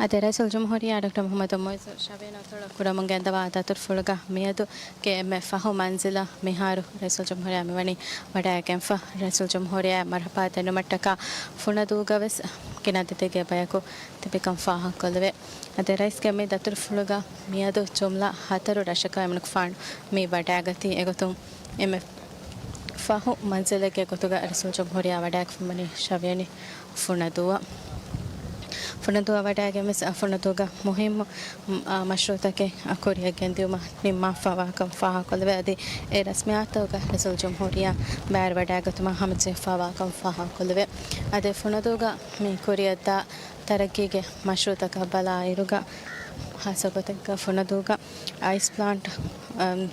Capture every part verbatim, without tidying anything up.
އަދި ރައީސުލްޖުމްހޫރިއްޔާ ޑޮކްޓަރ މުޙައްމަދު މުޢިއްޒު ޝަވިޔަނި އަތޮޅަށް ކުރަމުން ގެންދަވާ ދަތުރުފުޅުގަ މިއަދުގެ އެންމެ ފަހު މަންޒިލަށް މިހާރު ރައީސުލްޖުމްހޫރިއްޔާ މިވަނީ ވަޑައިގެންފަ. ރައީސުލްޖުމްހޫރިއްޔާ މަރުޙަބާ ދެންނެވުމަށްޓަކާ ފުނަދޫގަ ވެސް ގިނަ އަދަދެއްގެ ބަޔަކު ތިބިކަން ފާހަގަކޮށްލެވޭ. އަދި ރައީސްގެ މި ދަތުރުފުޅުގަ މިއަދު ޖުމްލަ ހަތަރު ރަށަކަށް އެމަނިކުފާނު މި ވަޑައިގަތީ. އެގޮތުން އެންމެ ފަހު މަންޒިލެއްގެ ގޮތުގަ ރައީސުލްޖުމްހޫރިއްޔާ ވަޑައިގެންފަ ވަނީ ޝަވިޔަނި ފުނަދޫއަށް. ފުނަދޫއަށް ވަޑައިގެން ވެސް ފުނަދޫގަ މުހިއްމު، އާ، މަޝްރޫޢުތަކެއް ކުރިއަށް ގެންދިއުމަށް ނިންމާފަވާކަން ފާހަގަކޮށްލެވޭ. އަދި އެ ރަސްމިއްޔާތުގަ ރައީސުލްޖުމްހޫރިއްޔާ ބައިވެރިވަޑައިގަތުމަށް ހަމަޖެހިފަވާކަން ފާހަގަކޮށްލެވޭ. އަދި ފުނަދޫގަ މި ކުރިއަށްދާ ތަރައްގީގެ މަޝްރޫޢުތަކަށް ބަލާއިރުގަ، ހާއްސަ ގޮތެއްގަ ފުނަދޫގަ އައިސް ޕްލާންޓް، އަމް،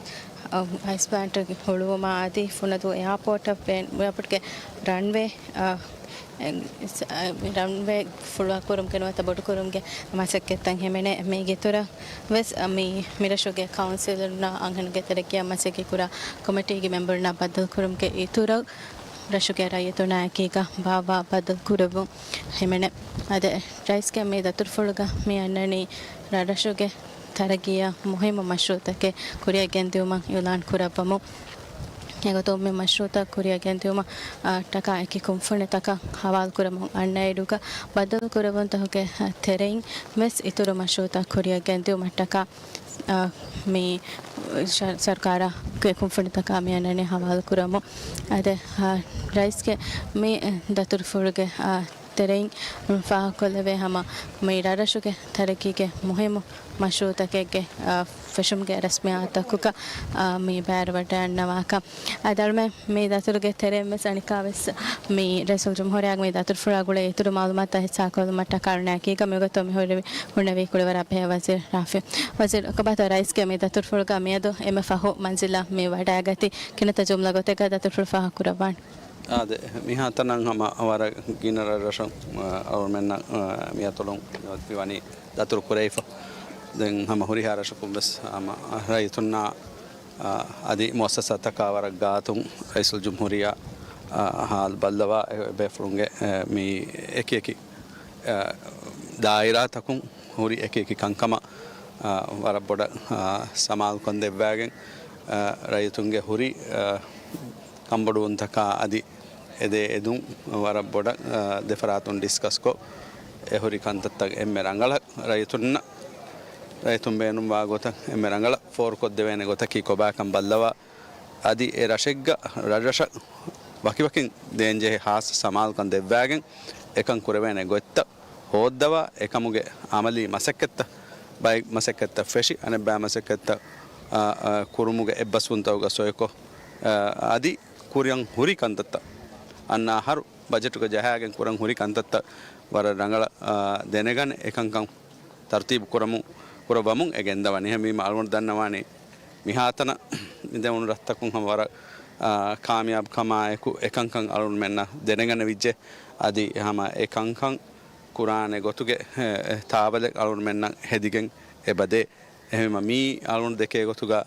އައިސް ޕްލާންޓް ހުޅުވުމާ އަދި ފުނަދޫ އެއާޕޯޓަށް ބޭން-، އެއާޕޯޓްގެ ރަންވޭ، އަ، އެ، އެ، ރަންވޭ ފުޅުވާކުރުމުގެ ނުވަތަ ބޮޑުކުރުމުގެ މަސައްކަތްތައް ހިމެނޭ. މީގެ އިތުރަށް ވެސް މި، މިރަށުގެ ކައުންސިލަރުންނާ އަންހެނުންގެ ތަރައްގީއަށް މަސައްކަތް ކުރާ ކޮމިޓީގެ މެމްބަރުންނާ ބައްދަލުކުރުމުގެ އިތުރަށް ރަށުގެ ރައްޔިތުންނާ އެކީގަ ބާއްވާ ބައްދަލުކުރެއްވުން ހިމެނޭ. އަދި ރައީސްގެ މި ދަތުރުފުޅުގަ މި އަންނަނީ ރަށްރަށުގެ ތަރައްގީއަށް މުހިއްމު މަޝްރޫޢުތަކެއް ކުރިއަށް ގެންދިއުމަށް އިޢުލާން ކުރައްވަމުން. އެގޮތުން މި މަޝްރޫޢުތައް ކުރިއަށް ގެންދިއުމަށް، އާ، ޓަކާ އެކި ކުންފުނިތަކަށް ހަވާލުކުރަމުން އަންނައިރުގަ ބައްދަލުކުރެއްވުންތަކުގެ ތެރެއިން ވެސް އިތުރު މަޝްރޫޢުތައް ކުރިއަށް ގެންދިއުމަށްޓަކާ، އާ، މި ޝަ-، ސަރުކާރާ ކުންފުނިތަކާ މި އަންނަނީ ހަވާލުކުރަމުން. އަދި، އާ، ރައީސްގެ މި ދަތުރުފުޅުގެ، އާ، ތެރެއިން ފާހަގަކޮށްލެވޭ ހަމަ މި ރަށްރަށުގެ ތަރައްގީގެ މުހިއްމު މަޝްރޫޢުތަކެއްގެ، އާ، ފެށުމުގެ ރަސްމިއްޔާތަކުގަ، އާ، މި ބައިވެރިވަޑައިގަންނަވާކަން. އަދި އަޅުމެން މި ދަތުރުގެ ތެރެއިން ވެސް އަނެއްކާ ވެސް މި ރައީސުލްޖުމްހޫރިއްޔާގެ މި ދަތުރުފުޅާ ގުޅޭ އިތުރު މަޢުލޫމާތުތައް ހިއްސާކޮށްލުމަށްޓަކާ އަޅުގަނޑު އައި ކީގަ މިގޮތަށް މި ހުރި-، ހުންނެވި ކުޅިވަރާ ބެހޭ ވަޒީރު ރާފިޢު. ވަޒީރު، ކޮބާތޯ ރައީސްގެ މި ދަތުރުފުޅުގަ މިއަދު އެންމެ ފަހު މަންޒިލަށް މި ވަޑައިގަތީ؟ ކިހިނެއްތޯ ޖުމްލަ ގޮތެއްގަ ދަތުރުފުޅު ފާހަގަކުރައްވާނެ؟ އާދެ، މިހާތަނަށް ހަމަ ވަރަށް ގިނަ ރަށްރަށުން، އަ، އަޅުމެންނަށް، އަ، މިއަތޮޅުން ވަނީ ދަތުރު ކުރެވިފަ. ދެން ހަމަ ހުރިހާ ރަށަކުން ވެސް ހަމަ ރައްޔިތުންނާ، އަ، އަދި މުއައްސަސާތަކާ ވަރަށް ގާތުން ރައީސުލްޖުމްހޫރިއްޔާ، އަ، ހާލު ބައްލަވާ އެ ބޭފުޅުންގެ، އެ، މި އެކި އެކި، އަ، ދާއިރާތަކުން ހުރި އެކި އެކި ކަންކަމަށް، އަ، ވަރަށް ބޮޑަށް، އަ، ސަމާލުކަން ދެއްވާގެން، އަ، ރައްޔިތުންގެ ހުރި، އަ، ކަންބޮޑުވުންތަކާ އަދި އެދޭ އެދުން ވަރަށް ބޮޑަށް، އަ، ދެފަރާތުން ޑިސްކަސްކޮށް، އެ ހުރި ކަންތައްތައް އެންމެ ރަނގަޅަށް ރައްޔިތުންނަށް، ރައްޔިތުން ބޭނުންވާ ގޮތަށް އެންމެ ރަނގަޅަށް ފޯރުކޮށްދެވޭނެ ގޮތަކީ ކޮބާކަން ބައްލަވާ، އަދި އެ ރަށެއްގަ ރަށްރަށަށް ވަކިވަކިން ދޭންޖެހޭ ހާއްސަ ސަމާލުކަން ދެއްވާގެން އެކަން ކުރެވޭނެ ގޮތްތައް ހޯއްދަވާ، އެކަމުގެ އަމަލީ މަސައްކަތްތައް، ބައެއް މަސައްކަތްތައް ފެށި، އަނެއްބައި މަސައްކަތްތައް، އާ، އާ، ކުރުމުގެ އެއްބަސްވުންތަކުގަ ސޮއިކޮށް، އާ، އަދި ކުރިއަށް ހުރި ކަންތައްތައް އަންނަ އަހަރު ބަޖެޓުގަ ޖަހާގެން ކުރަން ހުރި ކަންތައްތައް ވަރަށް ރަނގަޅަށް، އާ، ދެނެގަނެ އެކަންކަން ތަރުތީބު ކުރަމު-، ކުރައްވަމުން އެ ގެންދަވަނީ. އެހެންވީމަ އަޅުގަނޑު ދަންނަވާނީ މިހާތަނަށް މި ދެވުނު ރަށްތަކުން ހަމަ ވަރަށް، އާ، ކާމިޔާބު ކަމާއެކު އެކަންކަން އަޅުގަނޑުމެންނަށް ދެނެގަނެވިއްޖެ. އަދި ހަމަ އެ ކަންކަން ކުރާނެ ގޮތުގެ، އެ، އެ، ތާބަލެއް އަޅުގަނޑުމެންނަށް ހެދިގެން އެބަދޭ. އެހެންވީމަ މީ އަޅުގަނޑު ދެކޭ ގޮތުގަ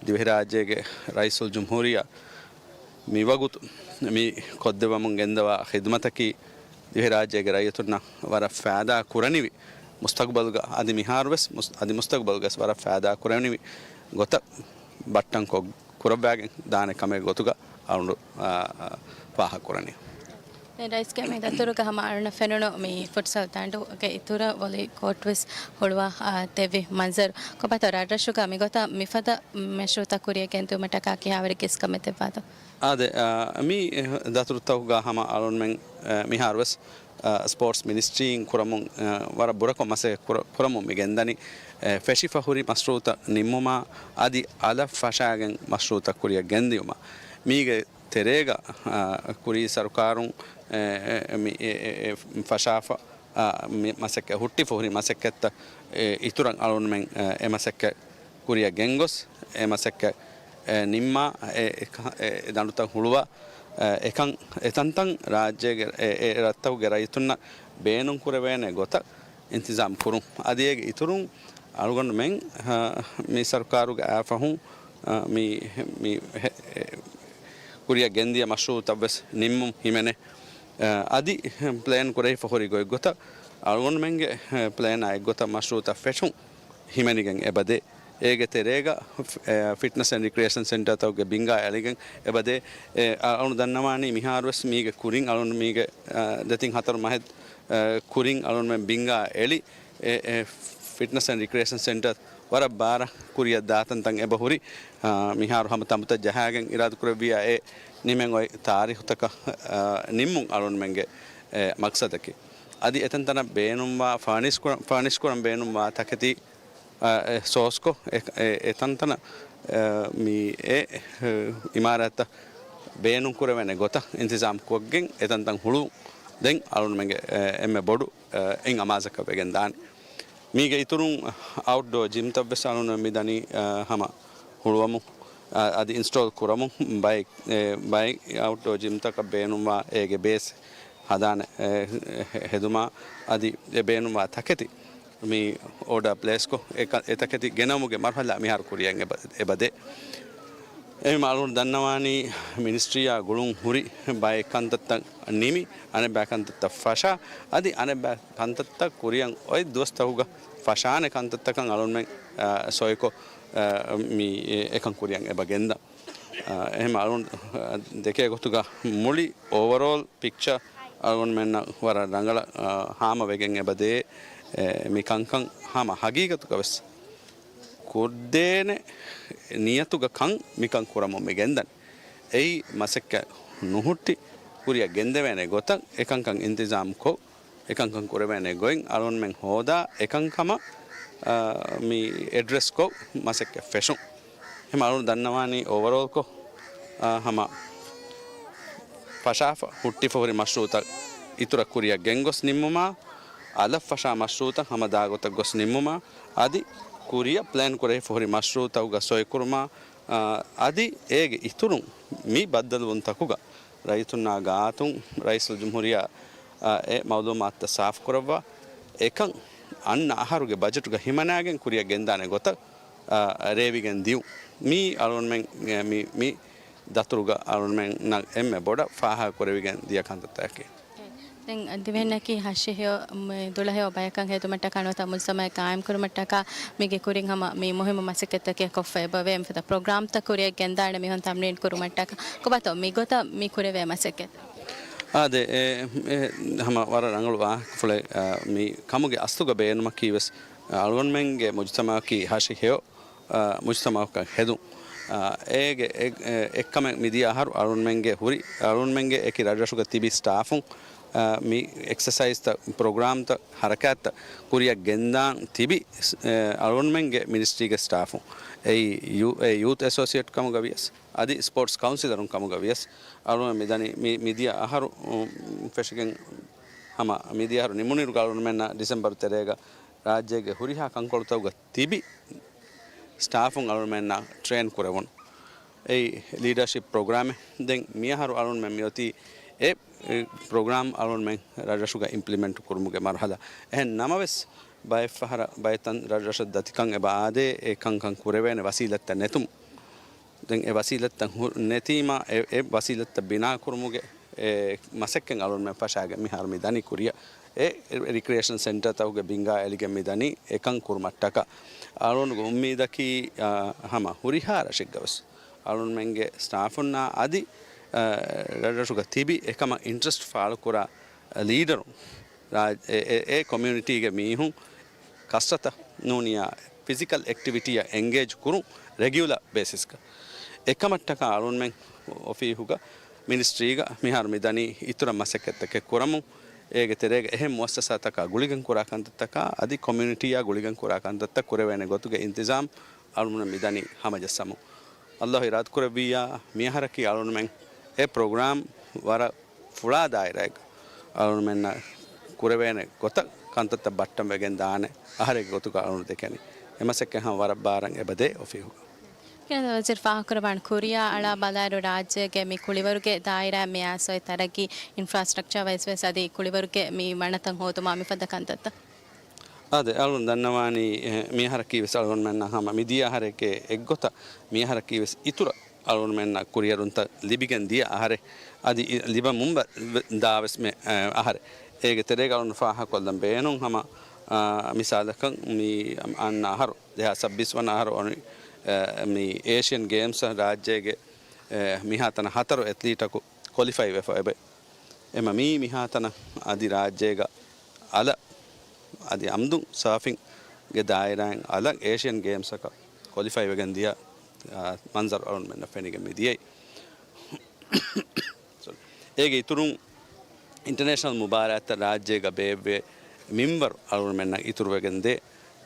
ދިވެހިރާއްޖޭގެ ރައީސުލްޖުމްހޫރިއްޔާ މިވަގުތު މި ކޮށްދެއްވަމުން ގެންދަވާ ޚިދުމަތަކީ ދިވެހިރާއްޖޭގެ ރައްޔިތުންނަށް ވަރަށް ފައިދާ ކުރަނިވި، މުސްތަގުބަލުގަ އަދި މިހާރުވެސް މުސް-، އަދި މުސްތަގުބަލުގަވެސް ވަރަށް ފައިދާ ކުރެވެނިވި ގޮތަށް ބައްޓަންކޮށް ކުރައްވާގެން ދާނެ ކަމެއް ގޮތުގަ އަޅުގަނޑު، އާ، އާ، ފާހަގަކުރަނީ. ދެން ރައީސްގެ މި ދަތުރުގަ ހަމަ އަޅުންނަށް ފެނުނު މި ފުޓްސަލް ދަނޑުގެ އިތުރަށް ވޮލީ ކޯޓް ވެސް ހުޅުވާ، އާ، ދެއްވި މަންޒަރު. ކޮބާތޯ ރަށްރަށުގަ މިގޮތަށް މިފަދަ މަޝްރޫޢުތައް ކުރިއަށް ގެންދިއުމަށްޓަކާ ކިހާވަރެއްގެ އިސްކަމެއް ދެއްވާތޯ؟ އާދެ، އާ، މި ދަތުރުތަކުގަ ހަމަ އަޅުންމެން، އާ، މިހާރުވެސް، އާ، ސްޕޯޓްސް މިނިސްޓްރީއިން ކުރަމުން، އާ، ވަރަށް ބުރަކޮށް މަސައްކަތް ކުރަ-، ކުރަމުން މި ގެންދަނީ، އެ، ފެށިފަ ހުރި މަޝްރޫޢުތައް ނިންމުމާ އަދި އަލަށް ފަށާގެން މަޝްރޫޢުތައް ކުރިއަށް ގެންދިއުމަށް. މީގެ ތެރޭގަ، އާ، ކުރީ ސަރުކާރުން، އެ، އެ، މި، އެ، އެ، އެ، ފަށާފަ، އާ، މި މަސައްކަތް ހުއްޓިފަ ހުރި މަސައްކަތްތައް، އެ، އިތުރަށް އަޅުންމެން، އެ، އެ މަސައްކަތް ކުރިއަށް ގެންގޮސް، އެ މަސައްކަތް، އެ، ނިންމާ، އެ، އެ، އެ ދަނޑުތައް ހުޅުވާ، އެ، އެކަން، އެތަންތަން ރާއްޖޭގެ، އެ، އެ ރަށްތަކުގެ ރައްޔިތުންނަށް ބޭނުން ކުރެވޭނެ ގޮތަށް އިންތިޒާމް ކުރުން. އަދި އޭގެ އިތުރުން އަޅުގަނޑުމެން، އަ، މި ސަރުކާރުގެ އައިފަހުން، އަ، މި، މި ހެ-، އެ، ކުރިއަށް ގެންދިޔަ މަޝްރޫޢުތައް ވެސް ނިންމުން ހިމެނޭ. އަ، އަދި ޕްލޭން ކުރެވިފަ ހުރި ގޮތްގޮތަށް، އަޅުގަނޑުމެންގެ، އެ، ޕްލޭނާ އެއްގޮތަށް މަޝްރޫޢުތައް ފެށުން ހިމެނިގެން އެބަދޭ. އޭގެ ތެރޭގަ، އެ، ފިޓްނަސް އެންޑް ރިކްރިއޭޝަން ސެންޓަރތަކުގެ ބިންގާ އެޅިގެން އެބަދޭ. އެ، އަޅުގަނޑު ދަންނަވާނީ މިހާރުވެސް މީގެ ކުރިން އަޅުގަނޑު މީގެ، އެ، ދެތިން ހަތަރު މަހެއް، އެ، ކުރިން އަޅުގަނޑުމެން ބިންގާ އެޅި، އެ، އެ، ފިޓްނަސް އެންޑް ރިކްރިއޭޝަން ސެންޓަރ ވަރަށް ބާރަށް ކުރިއަށް ދާތަންތަން އެބަ ހުރި، އާ، މިހާރު ހަމަ ތަނބުތައް ޖަހާގެން އިރާދަކުރެއްވިއްޔާ އެ ނިމެން އޮތް ތާރީޚުތަކަށް، އާ، ނިންމުން އަޅުގަނޑުމެންގެ، އެ، މަގްސަދަކީ. އަދި އެތަންތަނަށް ބޭނުންވާ ފަރުނިޝް ކުރަން، ފަރުނިޝް ކުރަން ބޭނުންވާ ތަކެތި، އާ، އެ ސޯސްކޮށް، އެ، އެ، އެތަންތަނަށް، އާ، މި އެ، އެ، އިމާރާތަށް ބޭނުން ކުރެވޭނެ ގޮތަށް އިންތިޒާމް ކޮށްގެން އެތަންތަން ހުޅުވުން ދެން އަޅުގަނޑުމެންގެ، އެ، އެންމެ ބޮޑު، އެ، އެއް އަމާޒަކަށް ވެގެން ދާނެ. މީގެ އިތުރުން އައުޓްޑޯ ޖިމްތައް ވެސް އަޅުގަނޑު މިދަނީ، އަ، ހަމަ ހުޅުވަމުން، އަ، އަދި އިންސްޓޯލް ކުރަމުން ބައެއް، އެ، ބައެއް އައުޓްޑޯ ޖިމްތަކަށް ބޭނުންވާ އޭގެ ބޭސް ހަދާނެ، އެ، ހެ-، ހެދުމާ އަދި އެ ބޭނުންވާ ތަކެތި މި އޯޑާ ޕްލޭސްކޮށް، އެ ކަ-، އެ ތަކެތި ގެނަމުގެ މަރުހަލާ މިހާރު ކުރިއަށް އެބަ-، އެބަދޭ. އެހެން އަޅުގަނޑު ދަންނަވާނީ މިނިސްޓްރީއާ ގުޅުން ހުރި ބައެއް ކަންތައްތައް ނިމި، އަނެއްބައި ކަންތައްތައް ފަށާ، އަދި އަނެއްބައި ކަންތައްތައް ކުރިއަށް އޮތް ދުވަސްތަކުގަ ފަށާނެ ކަންތައްތަކަށް އަޅުގަނޑުމެން، އާ، ސޮއިކޮށް، އާ، މި އެކަން ކުރިއަށް އެބަ ގެންދަން. އާ، އެހެން އަޅުގަނޑު، އާ، ދެކޭ ގޮތުގަ މުޅި އޯވަރޯލް ޕިކްޗާ އަޅުގަނޑުމެންނަށް ވަރަށް ރަނގަޅަށް، އާ، ހާމަވެގެން އެބަދޭ، އެ، މި ކަންކަން ހަމަ ހަގީގަތުގަ ވެސް ކޮށްދޭނެ ނިޔަތުގަ ކަން މިކަން ކުރަމުން މި ގެންދަން. އެއީ މަސައްކަތް ނުހުއްޓި ކުރިއަށް ގެންދެވޭނެ ގޮތަށް އެކަންކަން އިންތިޒާމް ކޮށް، އެކަންކަން ކުރެވޭނެ ގޮތް އަޅުގަނޑުމެން ހޯދާ އެކަންކަމަށް، އާ، މި އެޑްރެސް ކޮށް މަސައްކަތް ފެށުން. އެހެން އަޅުގަނޑު ދަންނަވާނީ އޯވަރޯލްކޮށް، އާ، ހަމަ ފަށާފަ ހުއްޓިފަ ހުރި މަޝްރޫޢުތައް އިތުރަށް ކުރިއަށް ގެންގޮސް ނިންމުމާ، އަލަށް ފަށާ މަޝްރޫޢުތައް ހަމަ ދާގޮތަށް ގޮސް ނިންމުމާ، އަދި ކުރިއަށް ޕްލޭން ކުރެވިފަ ހުރި މަޝްރޫޢުތަކުގަ ސޮއިކުރުމާ، އާ، އަދި އޭގެ އިތުރުން މި ބައްދަލުވުންތަކުގަ ރައްޔިތުންނާ ގާތުން ރައީސުލްޖުމްހޫރިއްޔާ، އާ، އެ މައުލޫމާތުތައް ސާފުކުރައްވާ، އެކަން އަންނަ އަހަރުގެ ބަޖެޓުގަ ހިމަނާގެން ކުރިއަށް ގެންދާނެ ގޮތަށް، އާ، ރޭވިގެން ދިޔުން. މީ އަޅުގަނޑުމެން، އެ، މި، މި ދަތުރުގަ އަޅުގަނޑުމެންނަށް އެންމެ ބޮޑަށް ފާހަގަކުރެވިގެން ދިޔަ ކަންތައްތަކެއް. ދެން ދިވެހިންނަކީ ހަށި ހެޔޮ، މެ، ދުޅަހެޔޮ ބަޔަކަށް ހެދުމަށްޓަކާ ނުވަތަ މުޖްތަމައެއް ގާއިމްކުރުމަށްޓަކާ މީގެ ކުރިން ހަމަ މި މުހިއްމު މަސައްކަތްތަކެއް ކޮށްފަ އެބަވޭ. އެފަދަ ޕްރޮގްރާމްތައް ކުރިއަށް ގެންދާނެ މިހުން ތަމްރީން ކުރުމަށްޓަކާ. ކޮބާތޯ މި ގޮތަށް މި ކުރެވޭ މަސައްކަތް؟ އާދެ، އެ، އެ، ހަމަ ވަރަށް ރަނގަޅު ވާހަކަފުޅެއް، އާ، މި ކަމުގެ އަސްލުގަ ބޭނުމަކީ ވެސް، އާ، އަޅުގަނޑުމެންގެ މުޖުތަމައަކީ ހަށި ހެޔޮ، އާ، މުޖުތަމައަކަށް ހެދުން. އާ، އޭގެ އެ، އެ، އެއްކަމެއް މިދިޔަ އަހަރު އަޅުގަނޑުމެންގެ ހުރި، އަޅުގަނޑުމެންގެ އެކި ރަށްރަށުގަ ތިބި ސްޓާފުން، އާ، މި އެކްސަސައިޒްތައް، ޕްރޮގްރާމްތައް، ހަރަކާތްތައް ކުރިއަށް ގެންދާން ތިބި، އެ، އަޅުގަނޑުމެންގެ މިނިސްޓްރީގެ ސްޓާފުން. އެއީ ޔޫ-، އެ ޔޫތު އެސޯސިއޭޓް ކަމުގަ ވިޔަސް، އަދި ސްޕޯޓްސް ކައުންސިލަރުން ކަމުގަ ވިޔަސް، އަޅުގަނޑު މިދަނީ މި-، މިދިޔަ އަހަރު، އު، ފެށިގެން ހަމަ މިދިޔަ އަހަރު ނިމުނިރުގަ އަޅުގަނޑުމެންނަށް ޑިސެމްބަރު ތެރޭގަ ރާއްޖޭގެ ހުރިހާ ކަންކޮޅުތަކުގަ ތިބި ސްޓާފުން އަޅުގަނޑުމެންނަށް ޓްރޭން ކުރެވުނު. އެއީ ލީޑަރޝިޕް ޕްރޮގްރާމެއް. ދެން މިއަހަރު އަޅުގަނޑުމެން މިއޮތީ އެ، އެ ޕްރޮގްރާމް އަޅުގަނޑުމެން ރަށްރަށުގަ އިމްޕްލިމެންޓް ކުރުމުގެ މަރުހަލާ. އެހެން ނަމަވެސް، ބައެއްފަހަރަށް ބައެއް ތަން ރަށްރަށަށް ދަތިކަން އެބަ އާދޭ، އެ ކަންކަން ކުރެވޭނެ ވަސީލަތްތައް ނެތުމުން. ދެން އެ ވަސީލަތްތައް ހު-، ނެތީމާ، އެ، އެ ވަސީލަތްތައް ބިނާ ކުރުމުގެ އެ މަސައްކަތް އަޅުގަނޑުމެން ފަށާގެން މިހާރު މި ދަނީ ކުރިއަށް. އެ ރިކްރިއޭޝަން ސެންޓަރތަކުގެ ބިންގާ އެޅިގެން މި ދަނީ އެކަން ކުރުމަށްޓަކާ. އަޅުގަނޑުގެ އުއްމީދަކީ، އާ، ހަމަ ހުރިހާ ރަށެއްގަވެސް އަޅުގަނޑުމެންގެ ސްޓާފުންނާ އަދި، އާ، ރަށްރަށުގަ ތިބި އެކަމަށް އިންޓްރެސްޓް ފާޅުކުރާ ލީޑަރުން، ރާ-، އެ، އެ، އެ ކޮމިއުނިޓީގެ މީހުން ކަސްރަތަށް ނޫނިޔާ ފިޒިކަލް އެކްޓިވިޓީއަށް އެންގޭޖް ކުރުން ރެގިއުލަރ ބޭސިސްގަ. އެކަމަށްޓަކާ އަޅުގަނޑުމެން އޮފީހުގަ، މިނިސްޓްރީގަ މިހާރު މިދަނީ އިތުރަށް މަސައްކަތްތަކެއް ކުރަމުން، އޭގެ ތެރޭގަ އެހެން މުއައްސަސާތަކާ ގުޅިގެން ކުރާ ކަންތައްތަކާ އަދި ކޮމިއުނިޓީއާ ގުޅިގެން ކުރާ ކަންތައްތައް ކުރެވޭނެ ގޮތުގެ އިންތިޒާމް އަޅުގަނޑުމެން މިދަނީ ހަމަޖައްސަމުން. އައްލާހު އިރާދަކުރެއްވިއްޔާ، މިއަހަރަކީ އަޅުގަނޑުމެން އެ ޕްރޮގްރާމް ވަރަށް ފުޅާ ދާއިރާއެއްގަ އަޅުގަނޑުމެންނަށް ކުރެވޭނެ ގޮތަށް ކަންތައްތައް ބައްޓަން ވެގެން ދާނެ އަހަރެއްގެ ގޮތުގަ އަޅުގަނޑު ދެކެނީ. އެ މަސައްކަތް ހަމަ ވަރަށް ބާރަށް އެބަދޭ އޮފީހުގަ. ކިޔަން ވަޒީރު ފާހަގަކުރައްވާން ކުރިއާ އަޅާ ބަލާއިރު ރާއްޖޭގެ މި ކުޅިވަރުގެ ދާއިރާ މި އާސޯއި ތަރައްގީ އިންފްރާސްޓްރަކްޗާ ވައިސް ވެސް އަދި ކުޅިވަރުގެ މި މަނަތައް ހޯދުމާ މިފަދަ ކަންތައްތައް. އާދެ، އަޅުން ދަންނަވާނީ، އެ، މިއަހަރަކީ ވެސް އަޅުގަނޑުމެންނަށް ހަމަ މިދިޔަ އަހަރެކޭ އެއްގޮތަށް މިއަހަރަކީ ވެސް އިތުރަށް އަޅުގަނޑުމެންނަށް ކުރިއެރުންތައް ލިބިގެން ދިޔަ އަހަރެއް، އަދި އި-، ލިބަމުން ވަ-، ވެ-، ދާ ވެސް މެ-، އެ، އަހަރެއް. އޭގެ ތެރޭގަ އަޅުން ފާހަގަކޮށްލަން ބޭނުން ހަމަ، އާ، މިސާލަކަށް މި އަންނަ އަހަރު، ދެހާސް ސައްބީސް ވަނަ އަހަރު އޮނި، އެ، މި އޭޝިއަން ގޭމްސް ރާއްޖޭގެ، އެ، މިހާތަނަށް ހަތަރު އެތްލީޓަކު ކޮލިފައި ވެފަ އެބަ. އެމަ މީ މިހާތަނަށް އަދި ރާއްޖޭގަ އަލަށް އަދި އަމްދު ސާފިންގެ ދާއިރާއިން އަލަށް އޭޝިއަން ގޭމްސްއަކަށް ކޮލިފައި ވެގެން ދިޔަ، އާ، މަންޒަރު އަޅުންމެންނަށް ފެނިގެން މި ދިޔައީ. ސޮރީ. އޭގެ އިތުރުން އިންޓަރނޭޝަނަލް މުބާރާތްތައް ރާއްޖޭގަ ބޭއްވޭ މިންވަރު އަޅުންމެންނަށް އިތުރުވެގެން ދޭ.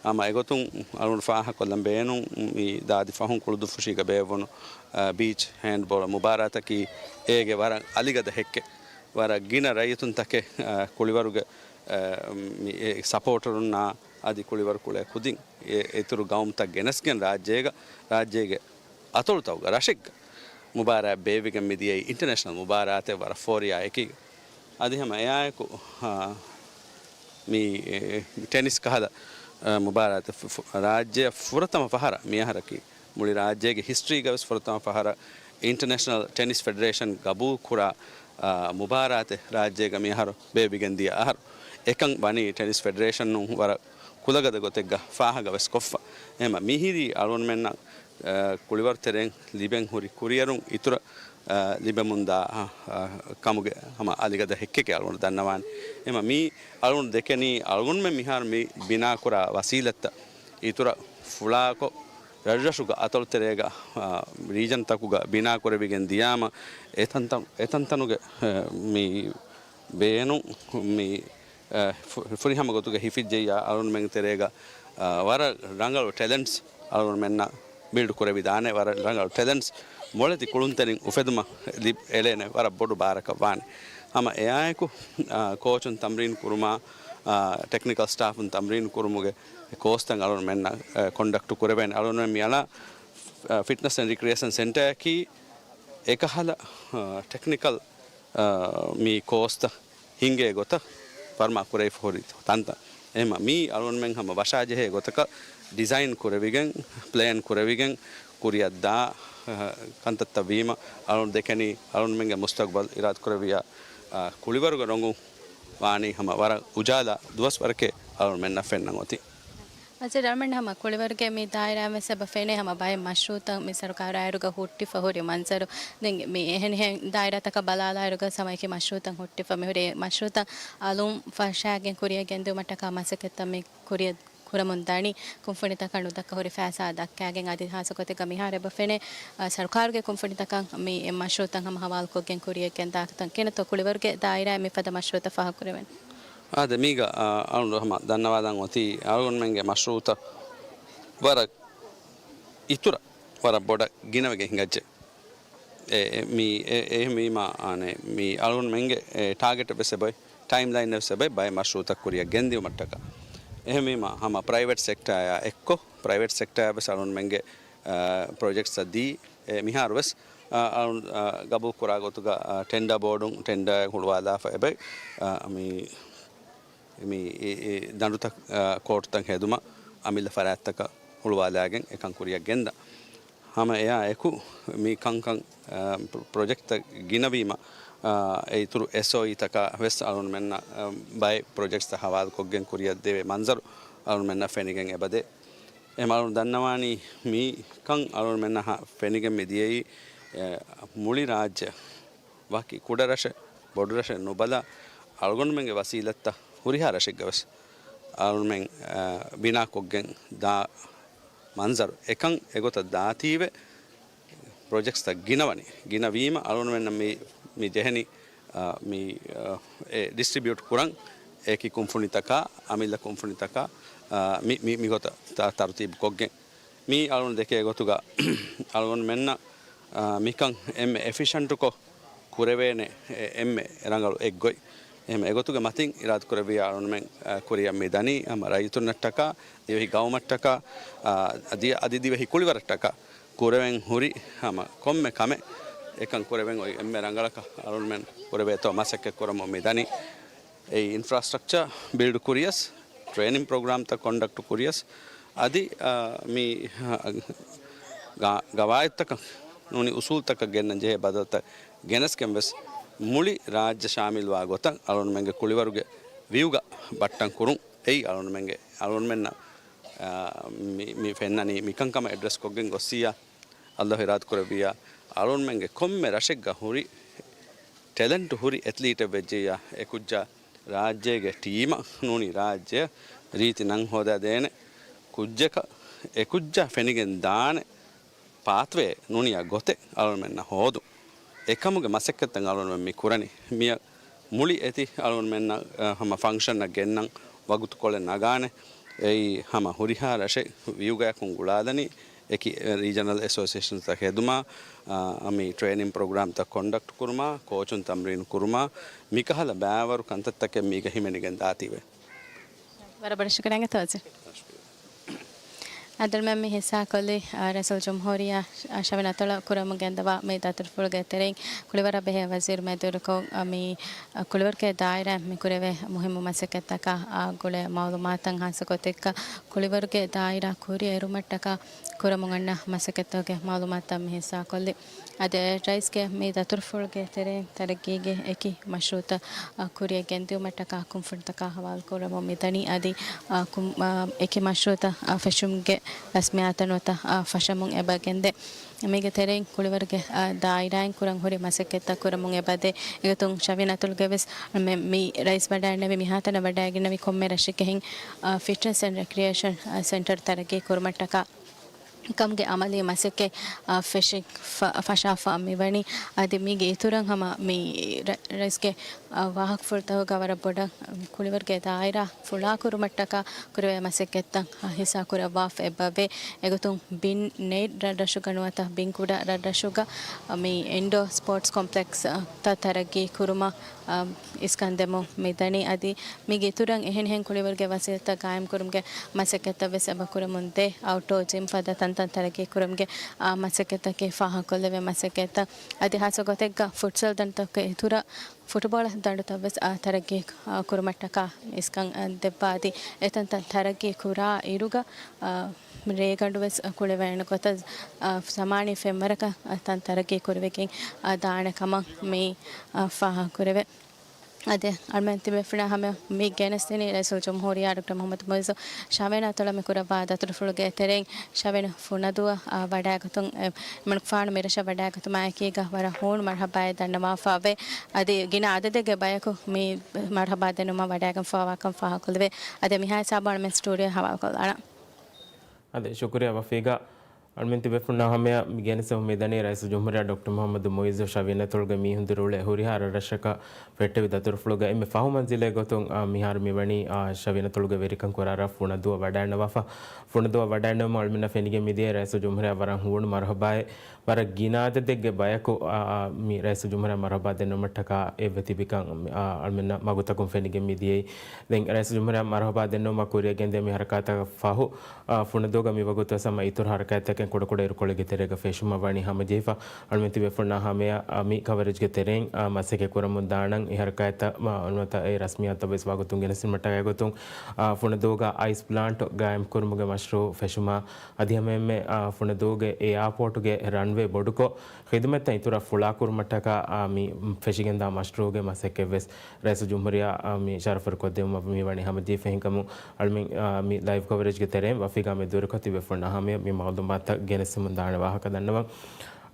ހަމަ އެގޮތުން އަޅުން ފާހަގަކޮށްލަން ބޭނުން މި ދާދި ފަހުން ކުޅުދުއްފުށީގަ ބޭއްވުނު، އާ، ބީޗް ހޭންޑްބޯޅަ މުބާރާތަކީ އޭގެ ވަރަށް އަލިގަދަ ހެއްކެއް. ވަރަށް ގިނަ ރައްޔިތުންތަކެއް، އާ، ކުޅިވަރުގެ، އާ، މި، އެ، ސަޕޯޓަރުންނާ އަދި ކުޅިވަރު ކުޅޭ ކުދިން އެ އިތުރު ގައުމުތައް ގެނެސްގެން ރާއްޖޭގަ، ރާއްޖޭގެ އަތޮޅުތަކުގަ ރަށެއްގަ މުބާރާތް ބޭއްވިގެން މިދިޔައީ އިންޓަރނޭޝަނަލް މުބާރާތެއް ވަރަށް ފޯރިޔާ އެކީގަ. އަދި ހަމަ އެއާއެކު، އާ، މި، އެ، ޓެނިސް ކަހަލަ، އާ، މުބާރާތެއް ފު-، ފު-، ރާއްޖެއަށް ފުރަތަމަ ފަހަރަށް މިއަހަރަކީ މުޅި ރާއްޖޭގެ ހިސްޓްރީގަވެސް ފުރަތަމަ ފަހަރަށް އިންޓަރނޭޝަނަލް ޓެނިސް ފެޑެރޭޝަން ގަބޫލުކުރާ، އާ، މުބާރާތެއް ރާއްޖޭގަ މިއަހަރު ބޭއްވިގެން ދިޔަ އަހަރު. އެކަން ވަނީ ޓެނިސް ފެޑެރޭޝަނުން ވަރަށް ކުލަގަދަ ގޮތެއްގަ ފާހަގަވެސް ކޮށްފަ. އެހެމަ މިހިރީ އަޅުންމެންނަށް، އާ، ކުޅިވަރު ތެރެއިން ލިބެން ހުރި ކުރިއެރުން އިތުރަށް، އާ، ލިބެމުންދާ، އާ، އާ، ކަމުގެ ހަމަ އަލިގަދަ ހެއްކެކޭ އަޅުގަނޑު ދަންނަވާނެ. އެހެމަ މީ އަޅުގަނޑު ދެކެނީ އަޅުގަނޑުމެން މިހާރު މި ބިނާކުރާ ވަސީލަތްތައް އިތުރަށް ފުޅާކޮށް، ރަށްރަށުގަ އަތޮޅުތެރޭގަ، އާ، ރީޖަންތަކުގަ ބިނާކުރެވިގެން ދިޔާމަ، އެތަންތަން، އެތަންތަނުގެ، އެ، މި ބޭނުން މި، އެ، ފު-، ފުރިހަމަ ގޮތުގަ ހިފިއްޖެއްޔާ އަޅުންމެން ތެރޭގަ، އާ، ވަރަށް ރަނގަޅު ޓެލެންޓްސް އަޅުންމެންނަށް ބިލްޑް ކުރެވިދާނެ، ވަރަށް ރަނގަޅު ޓެލެންޓްސް މޮޅެތި ކުޅުންތެރިން އުފެދުމަށް ލިބް-، އެޅޭނެ ވަރަށް ބޮޑު ބާރަކަށް ވާނެ. ހަމަ އެއާއެކު، އާ، ކޯޗުން ތަމްރީން ކުރުމާ، އާ، ޓެކްނިކަލް ސްޓާފުން ތަމްރީން ކުރުމުގެ ކޯސްތައް އަޅުންމެންނަށް، އެ، ކޮންޑަކްޓް ކުރެވޭނެ. އަޅުންމެން މި އަޅާ، އެ، ފިޓްނަސް އެންޑް ރިކްރިއޭޝަން ސެންޓަރަކީ އެކަހަލަ، އާ، ޓެކްނިކަލް، އާ، މި ކޯސްތައް ހިންގޭ ގޮތަށް ފަރުމާ ކުރެވިފަ ހުރި ތަންތަން. އެހެމަ މީ އަޅުންމެން ހަމަ ވަށާޖެހޭ ގޮތަކަށް ޑިޒައިން ކުރެވިގެން، ޕްލޭން ކުރެވިގެން ކުރިއަށްދާ، އަ، ކަންތައްތައް ވީމަ، އަޅުން ދެކެނީ އަޅުންމެންގެ މުސްތަގްބަލް އިރާދަކުރެއްވިޔާ، އަ، ކުޅިވަރުގެ ރޮނގުން ވާނީ ހަމަ ވަރަށް އުޖާލާ ދުވަސްވަރެކޭ އަޅުންމެންނަށް ފެންނަން އޮތީ. އަޒަރް އަޅުމެން ހަމަ ކުޅިވަރުގެ މި ދާއިރާއިން ވެސް އެބަ ފެނޭ ހަމަ ބައެއް މަޝްރޫއުތައް މި ސަރުކާރާއިރުގަ ހުއްޓިފަ ހުރި މަންޒަރު. ދެން މި އެހެނިހެން ދާއިރާތަކަށް ބަލާލާއިރުގަ ސަމައެކި މަޝްރޫއުތައް ހުއްޓިފަ މިހުރި މަޝްރޫއުތައް އަލުން ފަށާގެން ކުރިޔަށް ގެންދިއުމަށްޓަކާ މަސައްކަތްތައް މި ކުރިޔަށް ކުރަމުން ދަނީ. ކުންފުނިތަކަށް ނުދައްކާ ހުރި ފައިސާ ދައްކާގެން އަދި ހާއްސަ ގޮތެއްގަ މިހާރު އެބަ ފެނޭ، އަ، ސަރުކާރުގެ ކުންފުނިތަކަށް މި މަޝްރޫއުތައް ހަމަ ހަވާލުކޮށްގެން ކުރިޔަށް ގެންދާކަތަން. ކިނަތޯ ކުޅިވަރުގެ ދާއިރާއިން މިފަދަ މަޝްރޫއުތައް ފާހަގަ ކުރެވެން. އާދެ، މީގަ، އާ، އަޅުގަނޑު ހަމަ ދަންނަވާލަން އޮތީ އަޅުގަނޑުމެންގެ މަޝްރޫއުތައް ވަރަށް އިތުރަށް ވަރަށް ބޮޑަށް ގިނަވެގެން ހިނގައްޖެ. އެ، އެ، މީ، އެ، އެހެންވީމާ، އާނެ، މީ އަޅުގަނޑުމެންގެ، އެ، ޓާގެޓެއް ވެސް އެބައޮތް، ޓައިމް ލައިން ވެސް އެބައޮތް، ބައެއް މަޝްރޫއުތައް ކުރިއަށް ގެންދިއުމަށްޓަކާ. އެހެންވީމާ، ހަމަ ޕްރައިވެޓް ސެކްޓާއާ އެއްކޮށް، ޕްރައިވެޓް ސެކްޓާއަށް ވެސް އަޅުގަނޑުމެންގެ، އަ، ޕްރޮޖެކްޓްސްއަށް ދީ، އެ، މިހާރު ވެސް، އަ، އަޅު-، އަ، ގަބޫލު ކުރާ ގޮތުގަ، އަ، ޓެންޑާ ބޯޑުން ޓެންޑާއެއް ހުޅުވާލާފަ އެބައޮތް، އަ، މި، މި، އި، އި، ދަނޑުތައް، އަ، ކޯޓުތައް ހެދުމަށް އަމިއްލަ ފަރާތްތަކަށް ހުޅުވާލާގެން އެކަން ކުރިއަށް ގެންދާ. ހަމަ އެއާ އެކު މި ކަންކަން، އަ، ޕްރޮ-، ޕްރޮޖެކްޓްތައް ގިނަވީމަ، އަ، އެ އިތުރު އެސްއޯއީތަކާ ވެސް އަޅުންމެންނަށް، އަ، ބައެއް ޕްރޮޖެކްޓްސްތައް ހަވާލުކޮށްގެން ކުރިއަށް ދެވޭ މަންޒަރު އަޅުންމެންނަށް ފެނިގެން އެބަދޭ. އެ މަ-، އަޅުން ދަންނަވާނީ މި ކަން އަޅުންމެންނަށް ހަ-، ފެނިގެން މި ދިޔައީ، އެ، މުޅި ރާއްޖެ ވަކި ކުޑަ ރަށެއް، ބޮޑު ރަށެއް ނުބަލާ، އަޅުގަނޑުމެންގެ ވަސީލަތްތައް ހުރިހާ ރަށެއްގަ ވެސް އަޅުމެން، އަ، ބިނާކޮށްގެން ދާ މަންޒަރު. އެކަން އެގޮތަށް ދާތީވެ، ޕްރޮޖެކްޓްސްތައް ގިނަވަނީ. ގިނަވީމަ އަޅުގަނޑުމެންނަށް މި، މި ޖެހެނީ، އަ، މި، އަ، އެ ޑިސްޓްރިބިއުޓް ކުރަން، އެކި ކުންފުނިތަކާ، އަމިއްލަ ކުންފުނިތަކާ، އަ، މި، މި، މިގޮތަށް ތަ-، ތަރުތީބު ކޮށްގެން. މީ އަޅުގަނޑު ދެކޭ ގޮތުގަ އަޅުގަނޑުމެންނަށް، އާ، މިކަން އެންމެ އެފިޝަންޓުކޮށް ކުރެވޭނެ އެ-، އެންމެ ރަނގަޅު އެއްގޮތް. އެހެން އެގޮތުގެ މަތިން އިރާދަކުރެއްވިޔާ އަޅުގަނޑުމެން، އާ، ކުރިއަށް މި ދަނީ ހަމަ ރައްޔިތުންނަށްޓަކާ، ދިވެހި ގައުމަށްޓަކާ، އާ، އަދި، އަދި ދިވެހި ކުޅިވަރަށްޓަކާ ކުރެވެން ހުރި ހަމަ ކޮންމެ ކަމެއް އެކަން ކުރެވެން އޮތް އެންމެ ރަނގަޅަކަށް އަޅުގަނޑުމެން ކުރެވޭތޯ މަސައްކަތް ކުރަމުން މި ދަނީ. އެ އިންފްރާސްޓްރަކްޗާ ބިލްޑް ކުރިޔަސް، ޓްރޭނިން ޕްރޮގްރާމްތައް ކޮންޑަކްޓް ކުރިޔަސް، އަދި، އާ، މި، އާ، ގާ-، ގަވާއިދުތަކަށް ނޫނީ އުސޫލްތަކަށް ގެންނަން ޖެހޭ ބަދަލުތައް ގެނެސްގެން ވެސް މުޅި ރާއްޖެ ޝާމިލްވާ ގޮތަށް އަޅުގަނޑުމެންގެ ކުޅިވަރުގެ ވިއުގަ ބައްޓަން ކުރުން. އެއީ އަޅުންމެންގެ އަޅުންމެންނަށް މި ފެންނަނީ މިކަންކަމަށް އެޑްރެސް ކޮށްގެން ގޮއްސިއްޔާ، އައްލާހު އިރާދަ ކުރެއްވިއްޔާ، އަޅުންމެންގެ ކޮންމެ ރަށެއްގަ ހުރި ޓެލެންޓް ހުރި އެތްލީޓެއް ވެއްޖެއްޔާ، އެކުއްޖާ ރާއްޖޭގެ ޓީމަށް ނޫނީ ރާއްޖެއަށް ރީތި ނަން ހޯދާދޭނެ ކުއްޖަކަށް، އެކުއްޖާ ފެނިގެން ދާނެ ޕާތްވޭ ނޫނިޔާ ގޮތެއް އަޅުންމެންނަށް ހޯދުން. އެކަމުގެ މަސައްކަތްތައް އަޅުންމެން މި ކުރަނީ. މިއަށް މުޅި އެތި އަޅުންމެންނަށް، އަ، ހަމަ ފަންކްޝަންއަށް ގެންނަން ވަގުތުކޮޅެއް ނަގާނެ. އެއީ ހަމަ ހުރިހާ ރަށެއް ވިއުގަޔަކުން ގުޅާލަނީ އެކި ރީޖަނަލް އެސޯސިއޭޝަންތައް ހެދުމާ، އަ، މި ޓްރޭނިން ޕްރޮގްރާމްތައް ކޮންޑަކްޓް ކުރުމާ، ކޯޗުން ތަމްރީނު ކުރުމާ، މިކަހަލަ ބައިވަރު ކަންތައްތަކެއް މީގަ ހިމެނިގެން ދާތީވެ. ވަރަށް ބޮޑަށް ޝުކުރިއްޔާ ތޯޒި. އަދި އަޅުމެން މި ހިއްސާކޮށްލީ، އާ، ރައީސުލްޖުމްހޫރިއްޔާ ޝަވިން އަތޮޅަށް ކުރަމުން ގެންދަވާ މި ދަތުރުފުޅުގެ ތެރެއިން ކުޅިވަރަށް ބެހޭ ވަޒީރު މެދުވެރިކޮށް، އަ، މި، އަ، ކުޅިވަރުގެ ދާއިރާއިން މި ކުރެވޭ މުހިއްމު މަސައްކަތްތަކާ، އާ، ގުޅޭ މައުލޫމާތަށް ހާއްސަ ގޮތެއްގަ ކުޅިވަރުގެ ދާއިރާ ކުރިއެރުމަށްޓަކާ ކުރަމުން އަންނަ މަސައްކަތްތަކުގެ މައުލޫމާތުތައް މި ހިއްސާކޮށްލީ. އަދި ރައީސްގެ މި ދަތުރުފުޅުގެ ތެރެއިން ތަރައްގީގެ އެކި މަޝްރޫއުތައް، އަ، ކުރިއަށް ގެންދިއުމަށްޓަކާ ކުންފުނިތަކާ ހަވާލުކުރަމުން މިދަނީ. އަދި، އަ، ކުން-، އަ، އެކި މަޝްރޫއުތައް، އަ، ފެށުމުގެ ރަސްމިއްޔާތު ނުވަތަ، އަ، ފަށަމުން އެބަ ގެންދޭ. މީގެ ތެރެއިން ކުޅިވަރުގެ، އަ، ދާއިރާއިން ކުރަން ހުރި މަސައްކަތްތައް ކުރަމުން އެބަދޭ. އެގޮތުން ޝަވިން އަތޮޅުގެ ވެސް މި، މި ރައީސް ވަޑައިންނެވި މިހާތަނަށް ވަޑައިގެންނެވި ކޮންމެ ރަށެއްގެ ހިން، އަ، ފިޓްނަސް އެންޑް ރެކްރިއޭޝަން، އަ، ސެންޓަރ ތަރައްގީ ކުރުމަށްޓަކާ ކަމުގެ އަމަލީ މަސައްކަތް، އަ، ފެށި-، ފަ-، ފަށާފަ މިވަނީ. އަދި މީގެ އިތުރަށް ހަމަ މި ރަ-، ރައީސްގެ، އަ، ވާހަކަފުޅުތަކުގަ ވަރަށް ބޮޑަށް ކުޅިވަރުގެ ދާއިރާ ފުޅާކުރުމަށްޓަކާ ކުރެވޭ މަސައްކަތްތައް، އަ، ހިއްސާ ކުރައްވާފަ އެބަވޭ. އެގޮތުން ބިން ނެތް ރަށްރަށުގަ ނުވަތަ ބިން ކުޑަ ރަށްރަށުގަ، އަ، މި އިންޑޯ ސްޕޯޓްސް ކޮމްޕްލެކްސް، އަ، ތައް ތަރައްގީ ކުރުމަށް، އަ، އިސްކަން ދެމުން މިދަނީ. އަދި މީގެ އިތުރަށް އެހެނިހެން ކުޅިވަރުގެ ވަސީލަތްތައް ގާއިމްކުރުމުގެ މަސައްކަތްތައް ވެސް އެބަ ކުރަމުން ދޭ. އައުޓްޑޯ ޖިމް ފަދަ ތަންތަން ތަރައްގީ ކުރުމުގެ، އާ، މަސައްކަތްތަކެއް ފާހަގަކޮށްލެވޭ މަސައްކަތްތައް. އަދި ހާއްސަ ގޮތެއްގަ ފުޓްސަލް ދަނޑުތަކުގެ އިތުރަށް ފުޓުބޯޅަ ދަނޑުތައް ވެސް، އާ، ތަރައްގީ، އާ، ކުރުމަށްޓަކާ އިސްކަން، އާ، ދެއްވާ. އަދި އެތަންތަން ތަރައްގީ ކުރާ އިރުގަ، އާ، ރޭގަނޑު ވެސް ކުޅެވޭނެ ގޮތަށް، އާ، ޒަމާނީ ފެންވަރަކަށް، އާ، ތަން ތަރައްގީ ކުރެވިގެން، އާ، ދާނެ ކަމަށް މި، އާ، ފާހަގަކުރެވޭ. އަދި އަޅުމެން ތިބޭފުޅުންނާ ހަމަ މި ގެނެސްދިނީ ރައީސުލްޖުމްހޫރިއްޔާ ޑޮކްޓަރ މުޙައްމަދު މުޢިއްޒު ޝަވިން އަތޮޅަށް މި ކުރައްވާ ދަތުރުފުޅުގެ ތެރެއިން ޝަވިން ފުނަދޫއަށް، އާ، ވަޑައިގަތުން، އެ، އެމަނިކުފާނު މިރަށަށް ވަޑައިގަތުމާ އެކީގަ ވަރަށް ހޫނު މަރުޙަބާއެއް ދަންނަވާފައިވޭ. އަދި ގިނަ އަދަދެއްގެ ބަޔަކު މި މަރުޙަބާ ދެންނެވުމަށް ވަޑައިގެންފަވާކަން ފާހަގަކޮށްލެވޭ. އަދި މިހާ ހިސާބުން އަޅުމެން ސްޓޫޑިއޯ ހަވާލުކޮށްލާނަން. އަދި ޝުކުރިއްޔާ ވަފީގާ. އަޅުމެން ތިބޭފުޅުންނާ ހަމަޔަށް މި ގެނެސްދެމުން މިދަނީ ރައީސުލްޖުމްހޫރިއްޔާ ޑޮކްޓަރ މުޙައްމަދު މުޢިއްޒު ޝަވިން އަތޮޅުގެ މީހުން ދުރުއުޅޭ ހުރިހާ ރަށްރަށަކަށް ފެއްޓެވި ދަތުރުފުޅުގައި އެންމެ ފަހު މަންޒިލެއް ގޮތުން، އާ، މިހާރު މިވަނީ، އާ، ޝަވިން އަތޮޅުގެ ވެރިކަން ކުރާ ރަށް ފުނަދޫއަށް ވަޑައިންނަވާފަ. ފުނަދޫއަށް ވަޑައިންނެވުމަށް އަޅުމެންނަށް ފެނިގެން މިދިޔައީ ރައީސުލްޖުމްހޫރިއްޔާ ވަރަށް ހޫނު މަރުޙަބާއެއް. ވަރަށް ގިނަ އަދަދެއްގެ ބަޔަކު، އާ، އާ، މި ރައީސުލްޖުމްހޫރިއްޔާ މަރުޙަބާ ދެންނެވުމަށްޓަކާ އެއްވެ ތިބިކަން، އާ، އަޅުމެންނަށް މަގުތަކުން ފެނިގެން މިދިޔައީ. ދެން ރައީސުލްޖުމްހޫރިއްޔާ މަރުޙަބާ ދެންނެވުމަށް ކުރިއަށް ގެންދިޔަ މި ޙަރަކާތަށް ފަހު، އާ، ފުނަދޫގަ މިވަގުތު ވެސް ހަމަ އިތުރު ޙަރަކާތްތަކެއް ކުޑަކުޑަ އިރުކޮޅެއްގެ ތެރޭގަ ފެށުމަށް ވަނީ ހަމަޖެހިފަ. އަޅުމެން ތިބޭފުޅުންނާ ހަމަޔަށް، އާ، މި ކަވަރޭޖްގެ ތެރެއިން، އާ، މަސައްކަތް ކުރަމުން ދާނަން. އެ ޙަރަކާތްތައް، އާ، ނުވަތަ އެ ރަސްމިއްޔާތުތައް ވެސް ވަގުތުން ގެނެސްދިނުމަށްޓަކާ ގޮތުން، އާ، ފުނަދޫގަ އައިސް ޕްލާންޓް ގާއިމް ކުރުމުގެ މަޝްރޫޢު ފެށުމާ، އަދި ހަމައެންމެ، އާ، ފުނަދޫގެ އެއާޕޯޓުގެ ރަންވޭ ބޮޑުކޮށް، ޚިދުމަތްތައް އިތުރަށް ފުޅާކުރުމަށްޓަކާ، އާ، މި ފެށިގެންދާ މަޝްރޫޢުގެ މަސައްކަތްވެސް ރައީސުލްޖުމްހޫރިއްޔާ، އާ، މި ޝަރަފުވެރިކޮށްދެއްވުމަށް މިވަނީ ހަމަޖެހިފަ. އެހެންކަމުން އަޅުމެން، އާ، މި ލައިވް ކަވަރޭޖްގެ ތެރެއިން ވަފީގާ މެދުވެރިކޮށް ތިބޭފުޅުންނާ ހަމަޔަށް މި މައުލޫމާތުތައް ގެނެސްދެމުން ދާނެ ވާހަކަ ދަންނަވަން.